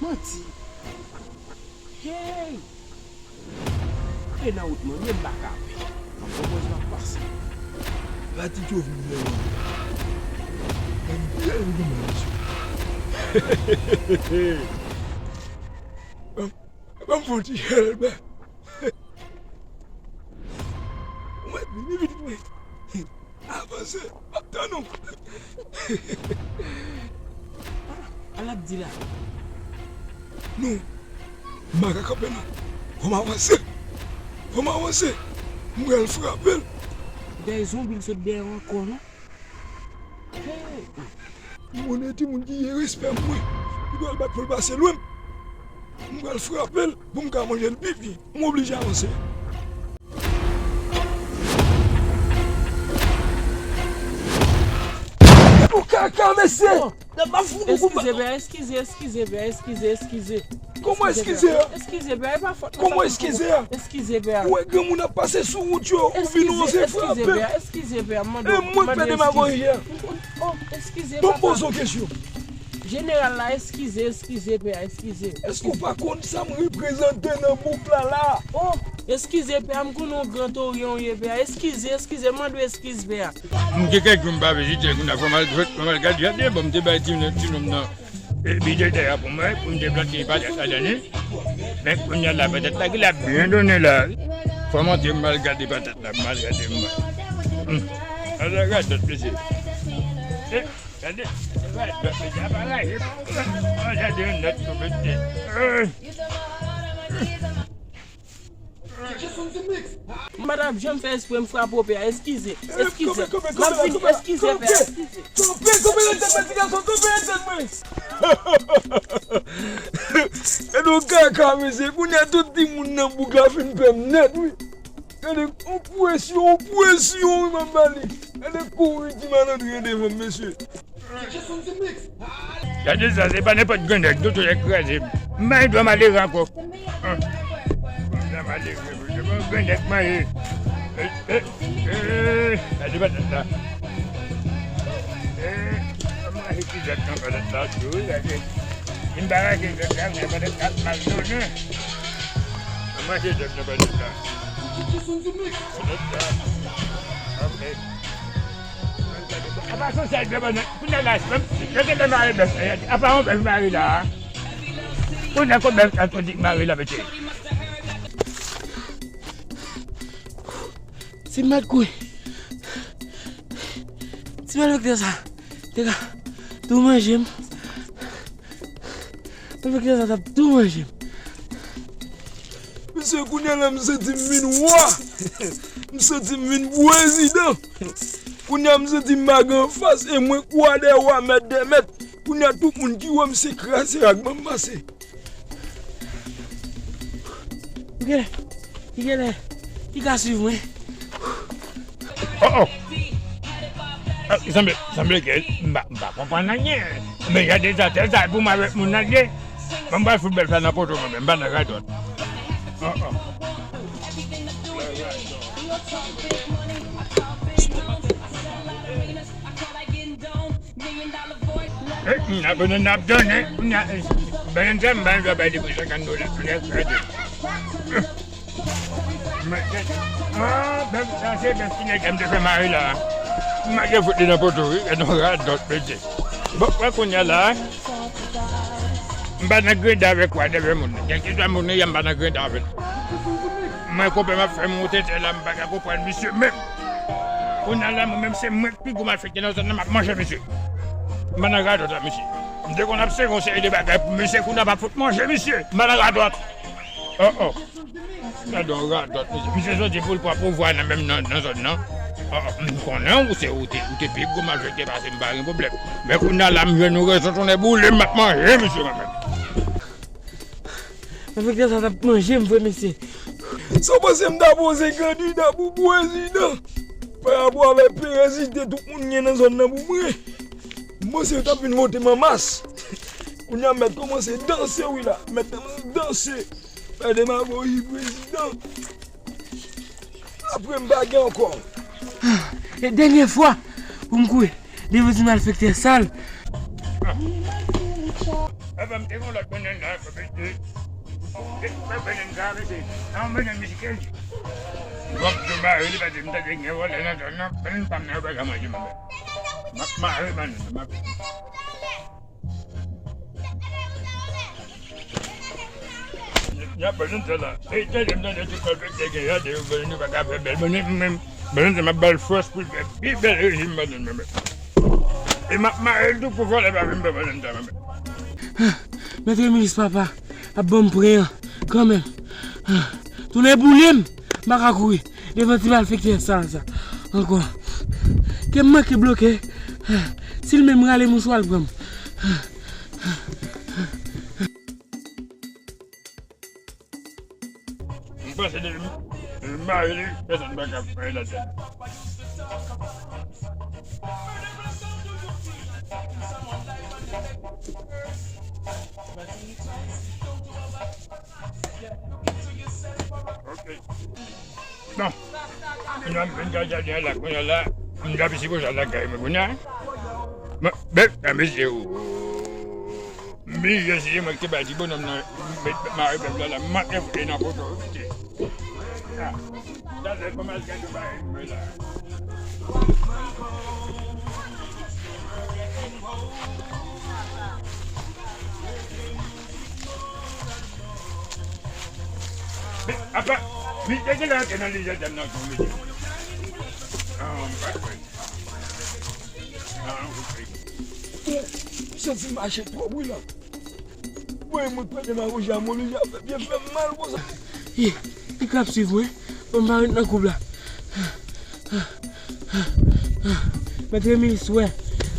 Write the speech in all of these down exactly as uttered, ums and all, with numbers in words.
Manti. Hey! E nan wout mwen, men m pa ka wè. Anpòz m ap pase. Pati Tjovin vle wè. Mwen byen goumen, mesye. Ban m, ban m fon ti jèlbè. Mwen vini pitit mwen. Avanse, m ap tann ou. Ala ap di la. Non, m pa ka kanpe non. Fò m avanse. Fò m avanse. M pral frape l. Gay, zonbi l sot dèyè w ankò non. Hey! M konnen timoun ki gen respè mwen. Li pral bat pou l pase lwen m. M pral frape l pou m ka manje l pi byen. M oblije avanse. Ou kaka, mesye! Eskize, bè, eskize, eskize, bè, eskize, eskize. Kòman eskize a? Eskize, bè, e pa fòt mwen. Kòman eskize a? Eskize, bè. Ou wè granmoun ap pase sou wout yo, ou vin oze frape. Eskize, bè, eskize, bè, m mande w. E mwen k fè demagoji a. Oh, eskize, papa. Ban m poze w kesyon. Jeneral la, eskize, eskize, pè, eskize. Èske w pa konn sa m reprezante nan bouk la, la? Oh, eskize, pè, m konnen w gran toryan w ye, pè. Eskize, eskize, mande w eskiz, pè. M gen kèk jou m pa vizite, kounye a fò m al, fò m al gade jardin, bon, m te bay ti, ti nonm nan, e, bidetè a pou mwen, pou m te plante patat ladan li. Men kounye a la, patat la, ki la byen donnen la. Fò m antre, m al gade patat la, m al gade, m al. Hmm. Ala radòt, mesye. E, Gade, gade, gade yon nèt tou pete. M pa t ap janm fè espre m frape w, pè a. Eskize, eskize. M ap vini, eskize, pè a, eskize. Kanpe, kanpe nan tèt mwen, ti gason, kanpe nan tèt mwen. Gade yon kaka, mesye. Kounye a tout timoun nan bouk la fin pè m nèt, wi. Gade, yon presyon, yon presyon, wi, m ap ba li. Gade kouri ti malandren devan m, mesye. Gade sa, se pa nenpòt grannèg, doto nèg kraze m. M pa gen dwa malere ankò. An. M pa malere, se pa grannèg mwen ye. E, e, e, gade patat la. E, m rache ti zèb nan patat la tou, wi, gade. Si m pa rache zèb la, men patat la ap mal donnen. M rache zèb nan patat la. Patat la. Ok. Apa se yon sèl de bannann. Kounye a la, menm, yo te lè mare bèf la, apa yon bèf mare la a? Kounye a, kon bèf la, kote mare la, mesye. Si m pa t kouri, ti malfektè sa te ka tou manje m. Malfektè sa t ap tou manje m. Mesye, kounye a la, m santi m vin wa. M santi m vin prezidan. Kounye a, m santi m pa gen anfas, e mwen k wa dè wa, mèt dè mèt. Kounye a, tout moun ki wè m se kraze ak ban m pase. Ou genlè, ki genlè, ki ka swiv mwen. Oh, oh. Ah, sanble, sanble ke m pa, m pa konprann anyen. Men gade sa, tèl sa pou mwen avèk moun nan ye. Mwen m pral fout bèf la nan poto mwen menm, m pa nan radòt. Oh, oh. Eh, n ap, n ap donnen, n ap, bèl sa m bay dwa bay depi senkant dola. N ap gade. Ah, bèf sa se bèf ti nèg m te fè mare la. M a gen fout li nan poto, wi. Gade yon radòt, mesye. Bon, wè kounye a la. M pa nan grenda avèk wa dèyè moun. Kèlkeswa moun li ye, m pa nan grenda avè l. Mwen, konpè m ap fè m yon tenten la, m pa ka konprann misye menm. Kounye a la, mwen menm, se mwen k pi gwo malfektè nan zòn nan, m ap manje misye. M pa nan radòt ak misye. M te konn ap sere yon seri de bagay pou misye, kounye a m ap fout manje misye. M pa nan radòt. Oh, oh. Gade yon radòt, mesye. Misye soti pou l pran pouvwa nan menm nan, nan zòn nan. Oh, oh, m konnen ou se, ou te, ou te pi gwo malfektè pase m, pa gen pwoblèm. Men kounye a la, m jwenn yon rezon, tonnè boule m, m ap manje misye mwen menm. Malfektè sa t ap manje m vre, mesye. Sa w panse m ta poze kandida pou prezidan? Pa rapò avèk perezite tout moun gen nan zòn nan pou mwen. M panse yo t ap vin vote m an mas. Kounye a m mèt kòmanse danse, wi la. M mèt kòmanse danse. Fè demagoji prezidan. Apre m pa gen ankò. E dènyè fwa pou m kouri devan ti malfektè sal. Papa m te gen yon lòt bannann la, papa m te, te, te bannann sa, mete nan yon bannann michiken. Bon, m te mare li, paske m tande gen vòlè nan zòn nan, bannann pa m nan, yo pa ka manje, mwen menm. M ap mare bannann nan, m ap Y ap pale m tande la. E tande m tande tout kòl pete gen yade yo, bannann nou pa ka fè bèl bannann menm. Bannann sa m ap ba l fòs pou l fè pi bèl rejim bannann mwen menm. E m ap mare l tou pou vòlè pa vin pran bannann sa mwen menm. Mèt Remilis papa ap ban m pren an kanmenm. Tounen boule m, m pa ka kouri devan ti malfektè sal sa ankò. Kè m manke bloke. Si l menm rale mouchwa l pran m. M panse depi m, m mare li, pèsonn pa ka fè ladan. Ok. Bon. Kounya m fin kay jaden an la, kounya la, m t ap sipoze al lakay mwen kounya. Mwen, bèf, a mesye, o. Mizè, si se mwen ki te bay ti bonòm nan, met mare bèf la, la, m manke fout li nan poto, wi, mesye. Ah, talè, kòman l gade bagay mwen la? Men, apa, men, te gen lè antre nan lizè dam nan tou, mesye. Ah, m pa kwè. Ah, ok. Bon, m santi m mache twòp wi la. Bon, mwen pran demagoji a, mwen oblije ap fè byen fè m mal konsa. Ye, li k ap swiv mwen. Bon, m pa ret nan koub la. Mèt Remilis wè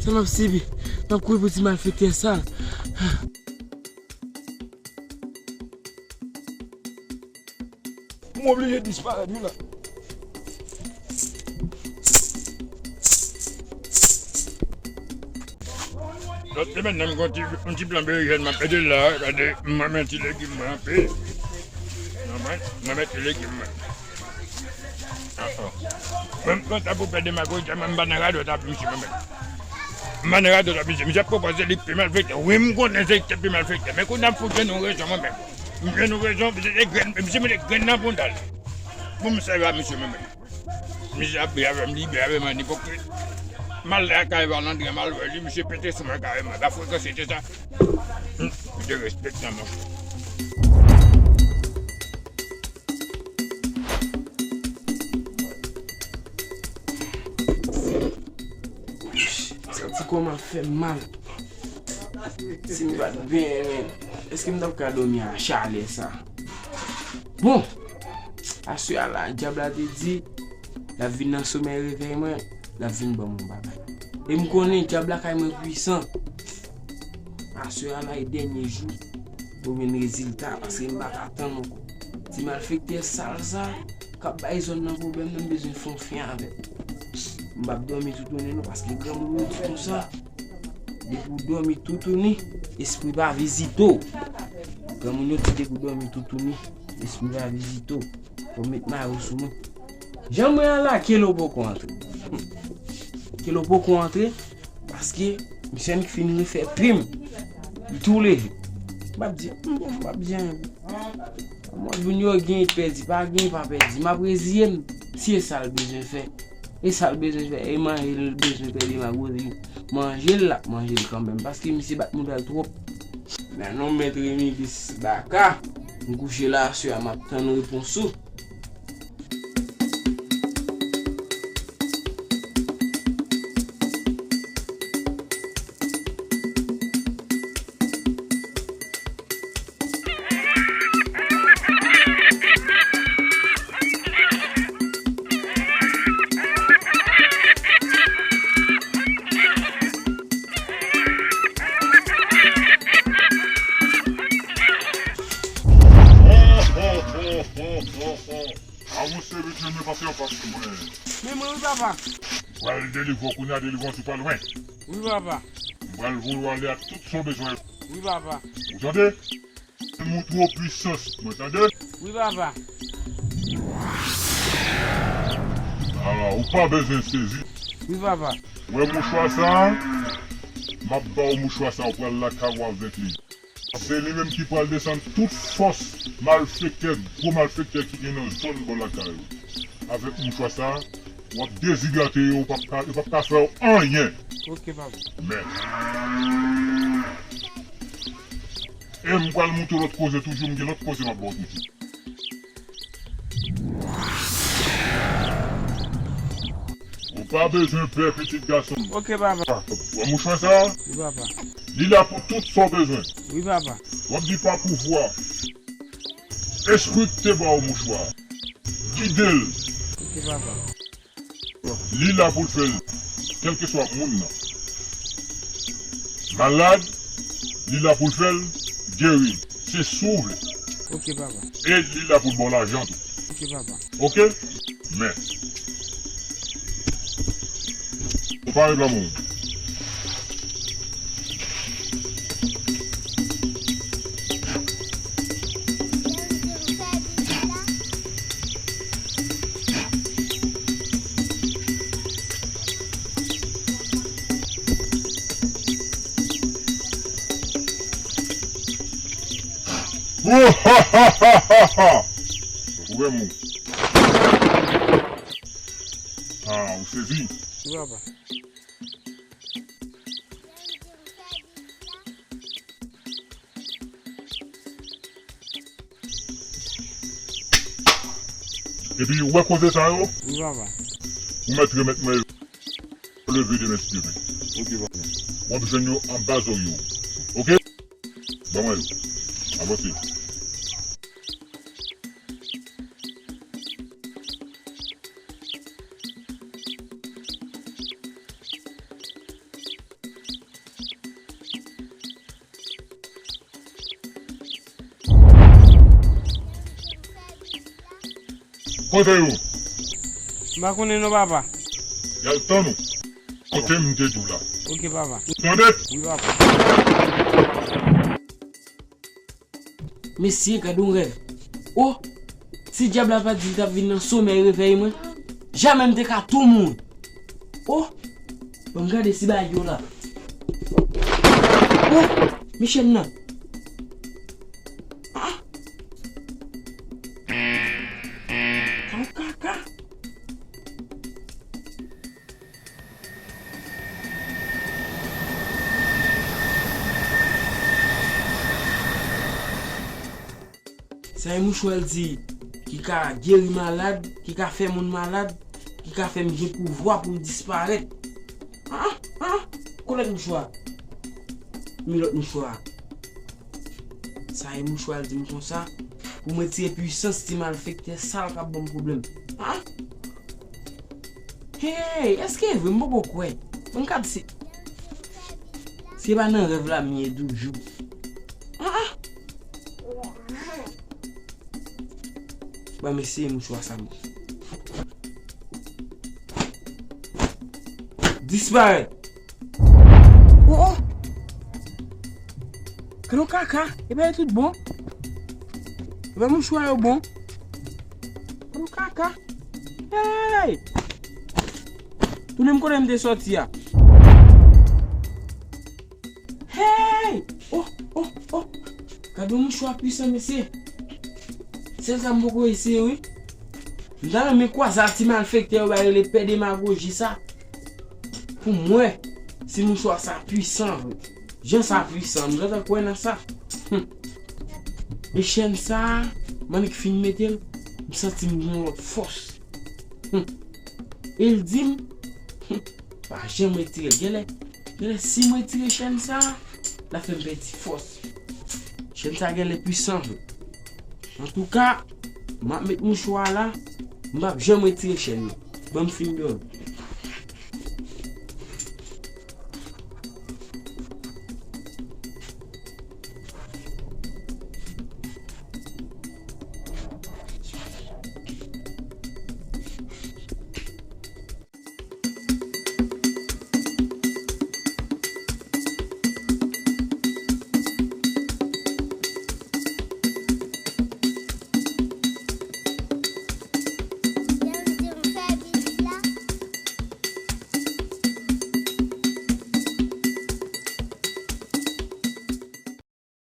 sa m ap sibi. M ap kouri pou ti malfektè sal. M oblije disparèt wi la. Lòt semèn nan, m gon ti, yon ti plan berejèn m ap mete la, gade, m renmen ti legim mwen anpil. Mwen, mwen renmen ti legim mwen. Ah, ah. Mwen, m kontan pou fè demagoji, mwen, m pa nan radòt ap misye, mwen menm. M pa nan radòt ap misye. Misye ap pwopoze li pi malfektè. Wi, m konnen se li ki te pi malfektè. Men kounye a m fout jwenn yon rezon, mwen menm. M jwenn yon rezon, misye te grenn, misye mete grenn nan bounda l. Pou m sèvi a misye, mwen menm. Misye ap byen avè m, li byen avè m an ipokrit. M al lakay Valandren, m al wè li, misye pete sou mwen kareman. Ba frekansi te sa. Hmm, derespektan mwen. Santi kò m ap fè m mal. Si m pa t benyen, men, èske m t ap ka dòmi a chalè sa? Bon, aswè a la, dyab la te di, l ap vin nan somèy revèy mwen, l ap vin ban m yon bagay. E m konnen dyab lakay mwen pwisan. Aswè a la e dènye jou pou m jwenn rezilta, paske m pa ka tann ankò. Ti malfektè sal sa k ap bay zòn nan pwoblèm nan, m bezwen fè yon fen avè l. M p ap dòmi toutouni non, paske granmoun yo di konsa, depi w dòmi toutouni, espri pa vizite w. Granmoun yo di depi w dòmi toutouni, espri pa vizite w. Fò w met mare w sou mwen. Jan mwen an la, Kelo poko antre. Kelo poko antre, paske misye menm ki fin refè prim. Li tou leve. M ap di, m bon, m ap di anyen. Mwen, moun yo gen pèdi, pa gen pa pèdi. M ap reziye m. Si e sa l bezwen fè, e sa l bezwen fè, e manje l bezwen fè demagoji. Manje l, l ap manje l kanmenm, paske misye bat mouda l twòp. Men non, Mèt Remilis baka. M kouche la, aswè a, m ap tann repons ou. Avanse vit, men pase anfas mwen. Men mwen wi papa. M pral delivre w kounya, delivre w sou pa lwen. Wi papa. M pral voye w ale ak tout sa w bezwen. Wi papa. Ou tande? Moutre w pwisans mwen, tande? Wi papa. Ah, ou pa bezwen sezi. Wi papa. Wè mouchwa sa? M ap ba w mouchwa sa, ou pral lakay ou avèk li. Se li menm ki pral desann tout fòs malfektè, gwo malfektè ki gen nan zòn bò lakay ou. Avèk mouchwa sa, w ap dezidrate yo, yo p ap ka, yo p ap ka fè w anyen. Ok, papa. Men. E m pral montre w lòt koze toujou, m gen lòt koze m ap ba w toujou. Ou pa bezwen pè, pitit gason m. Ok, papa. Wè mouchwa sa? Wi, papa. Li la pou tout sa w bezwen. Wi, papa. W ap di pa pouvwa. Espri k te ba w mouchwa. Gide l. Ok, papa. Li la pou l fè l, kèlkeswa moun nan. Malad, li la pou l fè l geri. Se si w vle. Ok, papa. E li la pou l ba w lajan tou. Ok, papa. Ok? Men. Ou pa regle moun. Ou wè moun. Ah, ou sezi. Wi, papa. Epi, ou wè koze sa yo? Wi, papa. Ou mèt remèt mwen yo. Leve demen si Dye vle. Ok, papa. W ap jwenn yo anba zòrye w. Ok? Ban mwen yo. Avanse. Kote yo? M pa konnen non, papa. Y al tann ou. Kote m te di w la. Ok, papa. Tande? Wi, papa. Mesye, gade yon rèv. Oh! Si dyab la pa t di l t ap vin nan somèy revèy mwen, jamè m te ka tou mouri. Oh! Ban m gade si bagay yo la. Oh! Men chèn nan. Ah! Kaka! Sa e mouchwa l di ki ka geri malad, ki ka fè moun malad, ki ka fè m gen pouvwa pou m disparèt. Ah, ah, kolèt mouchwa. Men lòt mouchwa. Sa e mouchwa l di m konsa, pou mwen tire pwisans ti malfektè sal k ap ban m pwoblèm. Ah! Hey, èske e vre? M poko kwè. Mwen ka di se, se pa nan rèv la m ye toujou. Ah, ah. Ban m eseye mouchwa sa m. Disparèt. Oh, oh. Gade yon kaka. Epa yo tout bon. Epa mouchwa yo bon. Gade yon kaka. Hey! Tounen m kote m te sòti a. Hey! Oh, oh, oh! Gade yon mouchwa pwisan, mesye. Sèl sa m poko eseye, wi. M ta renmen kwaze a ti malfektè yo bay rele pè demagoji sa. Pou m wè si mouchwa sa pwisan vre. Jan sa pwisan, m gentan kwè nan sa. Hum. E chèn sa, m annik fin mete l, m santi m gen yon lòt fòs. Hum. E l di m, hum, pa janm retire l. Genlè, genlè si m retire chèn sa, l ap fè m pèdi fòs. Chèn sa genlè pwisan vre. Antouka, m ap met mouchwa la, m p ap janm retire chèn nan. Ban m fin dòmi.